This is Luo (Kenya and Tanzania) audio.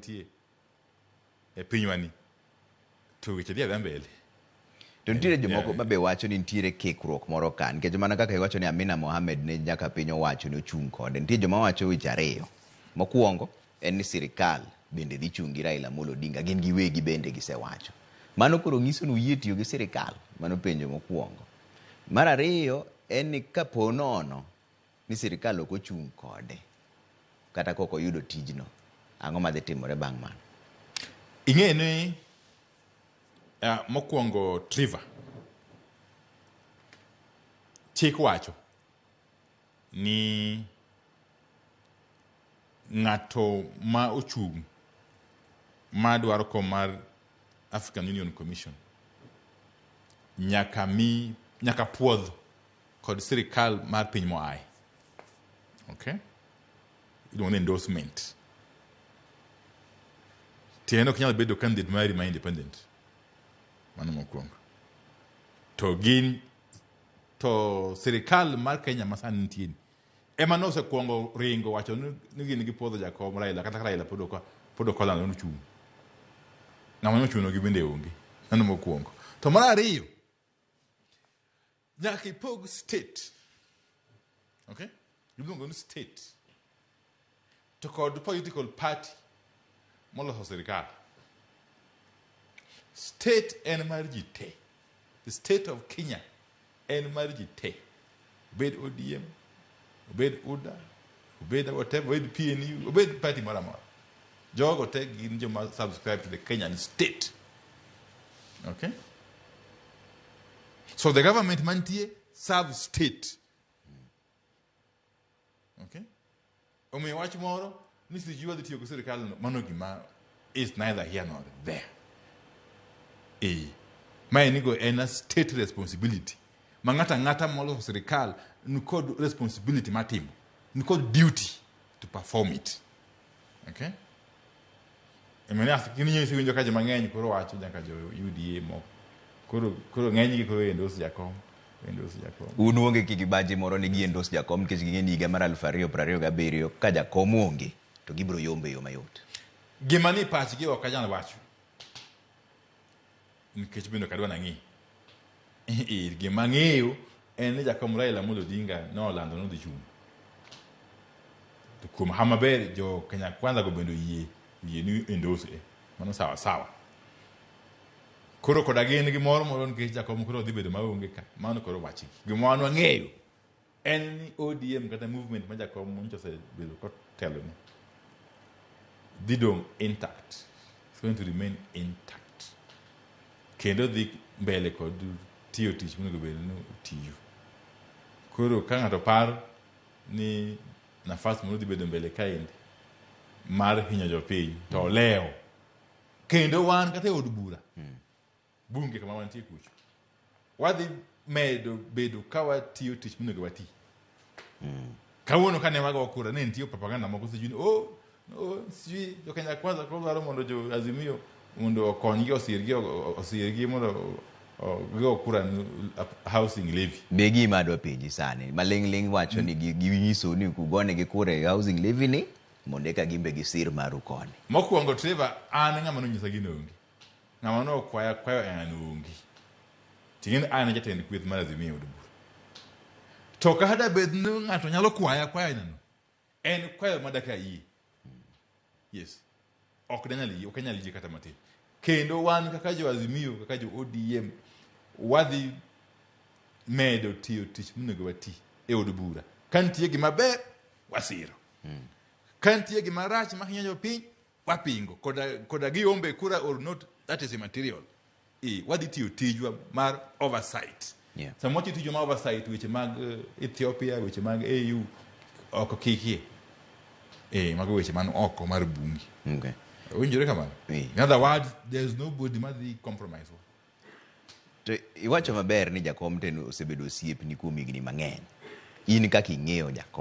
nitie e pinywani to weche dhi adhia mbele. To nitiere jomoko ma be wacho ni nitiere kikruok moro ka, nikech mana kaka iwacho ni Amina Mohamed ne nyaka piny owacho ni ochung' kode. Nitie joma wacho weche ariyo. Mokwongo en ni sirikal bende dhi chung' gi Raila Amolo Odinga, gin giwegi bende gisewacho. Mano koro nyiso ni uyie tiyo gi sirikal? Mano penjo mokwongo. Mar ariyo en ni kapo nono ni sirikal ok ochung' kode kata kok oyudo tijno, ang'o madhi timore bang' mano? Ing'e ni mokwongo Trevor, chik wacho ni ng'ato ma ochung' ma dwaro kom mar African Union Commission nyaka mi nyaka puodh kod sirikal mar piny moaye. Okay? Iluongo ni endorsement. Tiende ok nyal bedo candidate mari ma independent. Mano mokwongo. To gin to sirikal mar Kenya ma sani nitie ni ema nosekwongo ringo wacho ni gin gipuodho jakom Raila kata ka Raila pod ok olando ni ochung'. Ng'ama nochuno gi bende onge. Mano mokwongo. To mar ariyo, nyaka ipog state. Okay? Iluongo ni state. To kod political party moloso sirikal. State en mar ji te. The state of Kenya en mar ji te. Obed ODM, obed UDA, obed whatever, obed PNU, obed party moro amora. Jogo te gin joma subscribe to the Kenyan state. Okay? So the government mantie serve state. Okay? Omiyo wach moro ni sijui wadhi tiyo gi sirikal no, mano gima is neither here nor there. Eh. Mae nigo en a state responsibility. Ma ng'ato ang'ata moloso sirikal nikod responsibility matimo. Nikod duty to perform it. Okay? Iwinjo ka ji mang'eny koro wacho nyaka jo UDA moko. Koro ng'enygi koro endorse jakom. Endorse jakom. Un uonge gi kibaji moro ni gi endorse jakom nikech ging'e ni higa mar 2027 ka jakom onge to gibiro yombo e yo mayot. Gima ni pachgi ok anyal wacho. Nikech bende ok adwa nang'e. Gima ang'eyo en ni jakom Raila Amolo Odinga nolando ni odhi chung'. To kuom hawi maber jo Kenya Kwanza go bende oyie ni endorse. Mano sawa sawa. Koro koda gin gi moro moro nikech jakom koro dhi bedo maonge ka. Mano koro wachgi. Gima wan wang'eyo en ni ODM kata movement ma jakom nyocha osebedo kotelo ni dhi dong' intact. It's going to remain intact. Kendo dhi mbele kod tiyo tich monego bed ni otiyo. Koro ka ng'ato paro ni nafas moro dhi bedo mbele kaendi mar hinyo jopiny to olewo. Kendo wan kata e od bura, bunge kama wantie kucho, wadhi medo bedo ka watiyo tich monego wati. Kawuono kane wago kura ne nitie propaganda moko sijui ni oh, sijui jo Kenya Kwanza koro dwaro mondo jo Azimio mondo okonygi osirgi mondo gigo kura ni housing levy. Be gima adwa penji sani maling'ling' wacho ni ginyiso ni kugonegi kura e housing levy ni mondo eka gimbe gisir maru koni. Mokwongo Trevor, an ng'ama nonyisa gino onge. Ng'ama nokwaya kwayo en an onge. Ting'e ni an e jatend kweth mar Azimio e od bura. To kata da bed ni ng'ato nyalo kwaya kwayo nano, en kwayo ma dak ayie. Yes. Ok danyal yie, ok anyal yie kata matin. Kendo wan kaka jo Azimio, kaka jo ODM, wadhi medo tiyo tich monego wati e od bura. Ka nitie gima ber, wasiro. Ka nitie gima rach mahinyo jopiny, wapingo. Koda giombe kura or not, that is immaterial. Wadhi tiyo tijwa mar oversight. Sama watiyo tijwa mar oversight, weche mag Ethiopia, weche mag AU, ok kikie. Mago weche man oko mar bunge. Owinjore kamano? In other words, there is nobody madhi compromise. To iwacho maber ni jakom to osebedo osiepni kuom higni mang'eny. In kaka ing'eyo jakom.